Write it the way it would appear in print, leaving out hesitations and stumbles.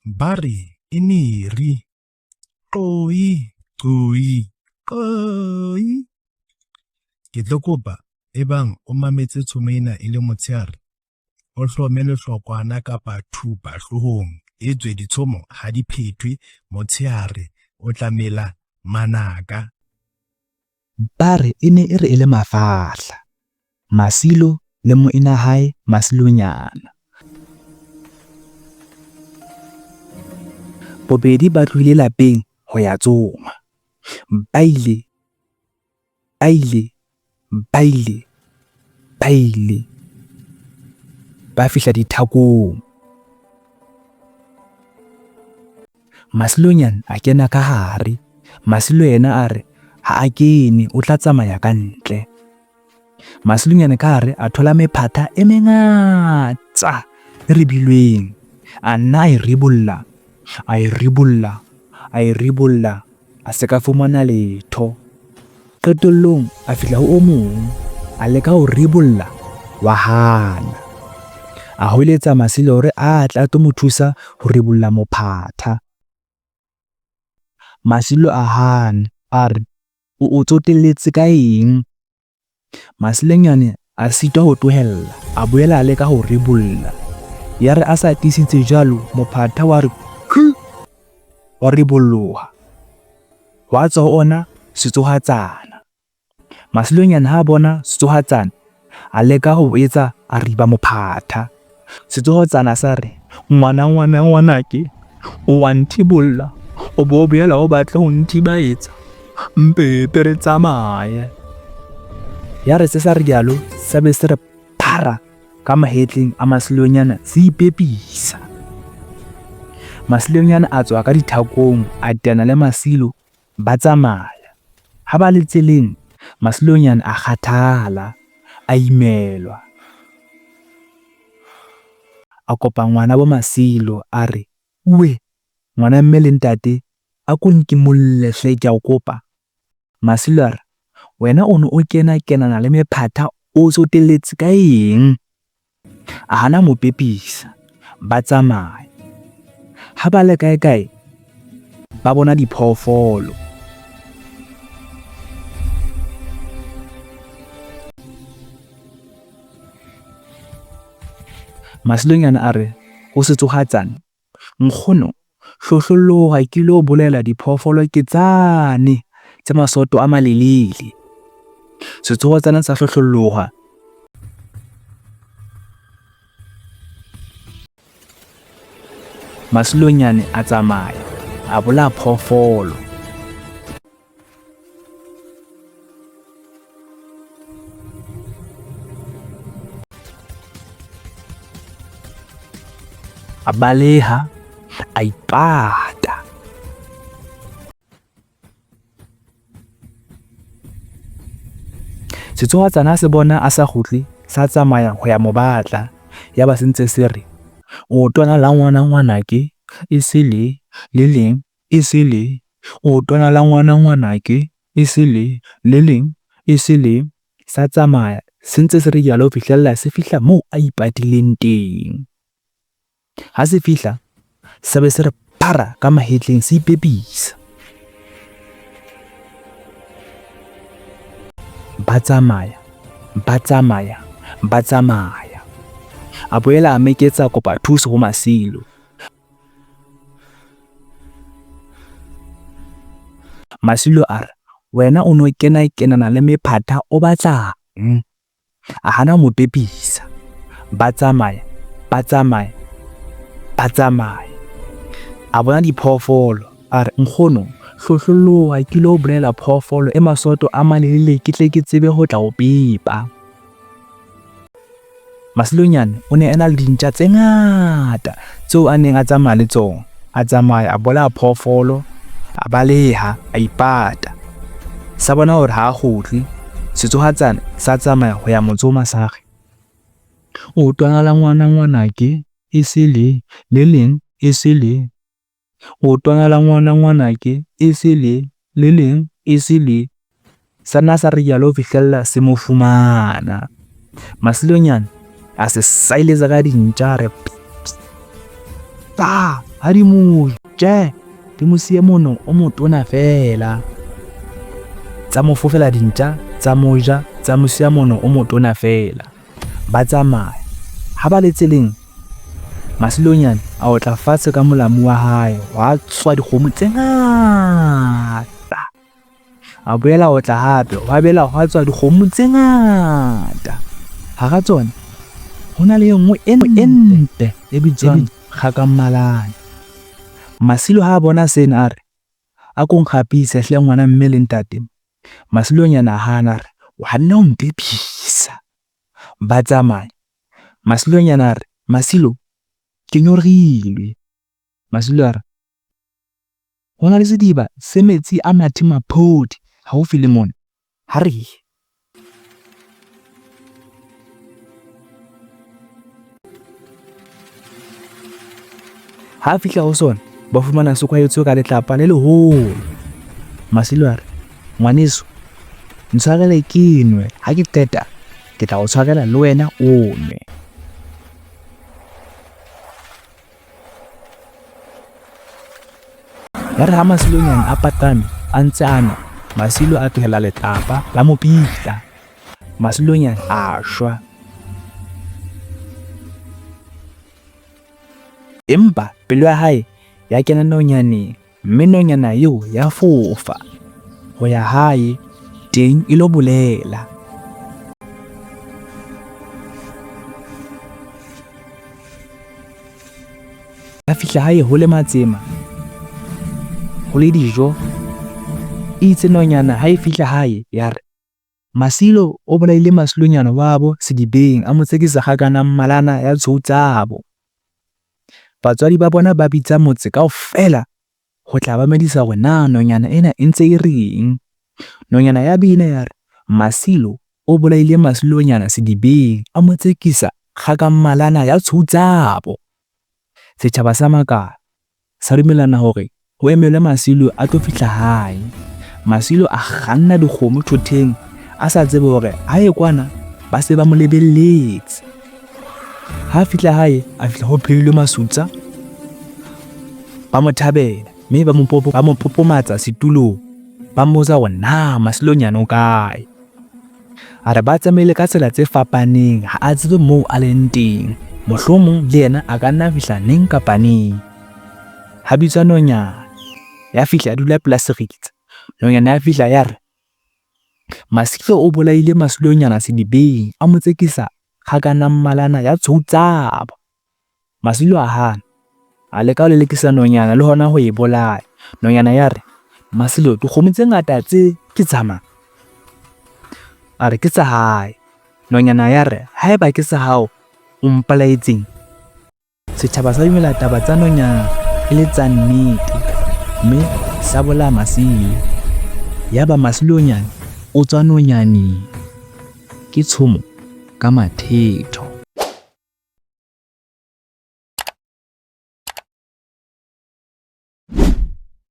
Ba re e neri. Qoi, qoi, qoi. Ke tlo kopa ebang o mametse tshomo ena e le motshehare, o hlome lehlokwana kapa thupa hloohong, etswe ditshomo ha di phethwe motshehare, o tla mela manaka. Ba re e ne e re e le mafahla, Masilo le moena hae Masilonyana. Bobedi ba tlohile lapeng ho ya tsoma. Ba ile, ba ile, ba ile, ba ile ba fihla dithakong. Masilonyane a kena ka hare. Masilo yena a re ha a kene, o tla tsamaya ka ntle. Masilonyane ka hare a thola mephatha e mengata e ribilweng. A nna a e ribolla, a e ribolla, a e ribolla, a se ka fumana letho. Qetellong a fihla ho o mong, a leka ho ribolla, wa hana. A hoeletsa Masilo hore a tle a tlo mo thusa ho ribolla mophatha. Masilo a hana, a re, O o tsotelletse ka eng? Masilonyane a sitwa ho tlohella, a boela a leka ho ribolla. Yare a sa tiisitse jwalo, mophatha wa re qhi! Wa ribolloha. Hwa tswa ho ona setsohatsana. Masilonyane ha a bona setsohatsana, a leka ho etsa a riba mophatha. Setsohatsana sa re, Ngwana ngwana ngwanake, o wa nthibolla, o bo o boela o batle ho nthibaetsa. Mpepe re tsamaye. Ya re se sa rialo, sa be se re phara ka mahetleng a Masilonyana se ipepisa. Masilonyana a tswa ka dithakong a teana le Masilo ba tsamaya. Ha ba le tseleng, Masilonyane a kgathala, a imelwa. A kopa ngwana bo Masilo a re, Uwe, ngwana mme le ntate, a ko nkimolle hle ke a o kopa. Masilo a re, Wena o ne o kena-kenana le mephatha o tsotelletse ka eng? A hana mo pepisa, ba tsamaya. Ha ba le kae-kae, ba bona diphoofolo. Masilonyane a re ho Setsohatsane, Nkgono, hlohlolloha ke ilo bolela diphoofolo ke tsane tse masoto a malelele. Setsohotsana sa hlohlolloha. Masilonyane a tsamaya, a bolaya phoofolo. A baleha, a ipata. Setsohatsana se bona a sa kgutle, sa tsamaya ho ya mo batla. Yaba se ntse se re, Otwana la ngwana ngwanake e se le le leng e se le, Otwana la ngwana ngwanake e se le le leng e se le. Sa tsamaya se ntse se re jalo ho fihlella se fihla moo a ipatileng teng. Ha se fihla sa be se re phara ka mahetleng se ipepisa. Ba tsamaya, ba tsamaya, ba tsamaya. A boela a meketsa a kopa thuso ho Masilo. Masilo a re, Wena o no kena-kenana le mephatha o batlang? A hana ho mo pepisa. Ba tsamaya, ba tsamaya, ba tsamaya. A bona diphoofolo, a re, Nkgono, hlohlolloha ke ilo bolela phoofolo e masoto a malelele ke tle ke tsebe ho tla o pepa. Masilonyane o ne a na le dintja tse ngata tseo a neng a tsamaya le tsona. A tsamaya a bolaya phoofolo, a baleha, a ipata. Sa bona hore ha a kgutle, setsohatsana sa tsamaya ho ya mo tsoma sa re, Otwana la ngwana ngwanake e se le le leng e se le. Otwana la ngwana ngwanake e se le le leng e se le. Sa nna sa rialo ho fihlella se mo fumana. Masilonyane a se sailetsa ka dintja a re psa. Ha di mo je, di mo siye mono o motona feela. Tsa mo fofela dintja, tsa mo ja, tsa mo siya mono o motona feela. Ba tsamaya. Ha ba le tseleng, Masilonyane a otla fatshe ka molamu wa hae, hwa tswa dikgomo tse ngata. A boela a otla hape, hwa bela hwa tswa dikgomo tse ngata. Hara tsona ho na le e nngwe e ntle e bitswang Kgakammalane. Masilo ha a bona sena a re, A ko nkgapise hle ngwana mme le ntate. Masilonyane a hana a re, O hanne ho mpepisa. Ba tsamaya. Masilonyane a re, Masilo, ke nyorilwe. Masilo a re, Ho na le sediba se metsi a mathe maphodi haufi le mona. Ha re ye. Ha a fihla ho sona, ba fumana se kwahetswe ka letlapa le leholo. Masilo a re, Ngwaneso, ntshwarele ke nwe, ha ke qeta ke tla o tshwarela le wena o nwe. Yare ha Masilonyane a paqame a ntse a nwa, Masilo a tlohela letlapa la mo pitla. Masilonyane a shwa. Empa pelo ya hae ya kena nonyaneng, mme nonyana eo ya fofa ho ya hae teng e lo bolela. Ya fihla hae ho le matsema, ho le dijo. Itse nonyana ha e fihla hae ya re, Masilo o bolaile Masilonyana wabo sedibeng a mo tsekisa kgakana mmalana ya tshweu tsabo. Batswadi ba bona ba bitsa motse kaofela ho tla ba medisa hore na nonyana ena e ntse e reng. Nonyana ya bina ya re, Masilo o bolaile Masilonyana sedibeng a mo tsekisa kgakammalana ya tshweu tsabo. Setjhaba sa makala, sa dumellana hore ho emelwe Masilo a tlo fihla hae. Masilo a kganna dikgomo thoteng a sa tsebe hore hae kwana ba se ba mo lebelletse. Ha a fihla hae, a fihla ho phehilwe masutsa, ba mo thabela mme ba mo popomatsa setulong, ba mmotsa hore na Masilonyane o kae. A re ba tsamaile ka tsela tse fapaneng, ha a tsebe moo a leng teng. Mohlomong le yena a ka nna fihla neng kapa neng. Ha bitswa nonyana, ya fihla ya dula pela seritsa. Nonyana ya fihla ya re, Masilo o bolaile Masilonyana sedibeng, a mo tsekisa kgakana mmalana ya tshweu tsabo. Masilo a hana, a leka ho lelekisa nonyana le hona ho e bolaya. Nonyana ya re, Masilo, dikgomo tse ngata tse ke tsa mang? A re, ke tsa hae. Nonyana ya re, haeba ke tsa hao, o mpolaetseng? Setjhaba sa dumela taba tsa nonyana e le tsa nnete, mme sa bolaya Masilo. Yaba Masilonyane o tswa nonyaneng. Ke tshomo ka mathetho.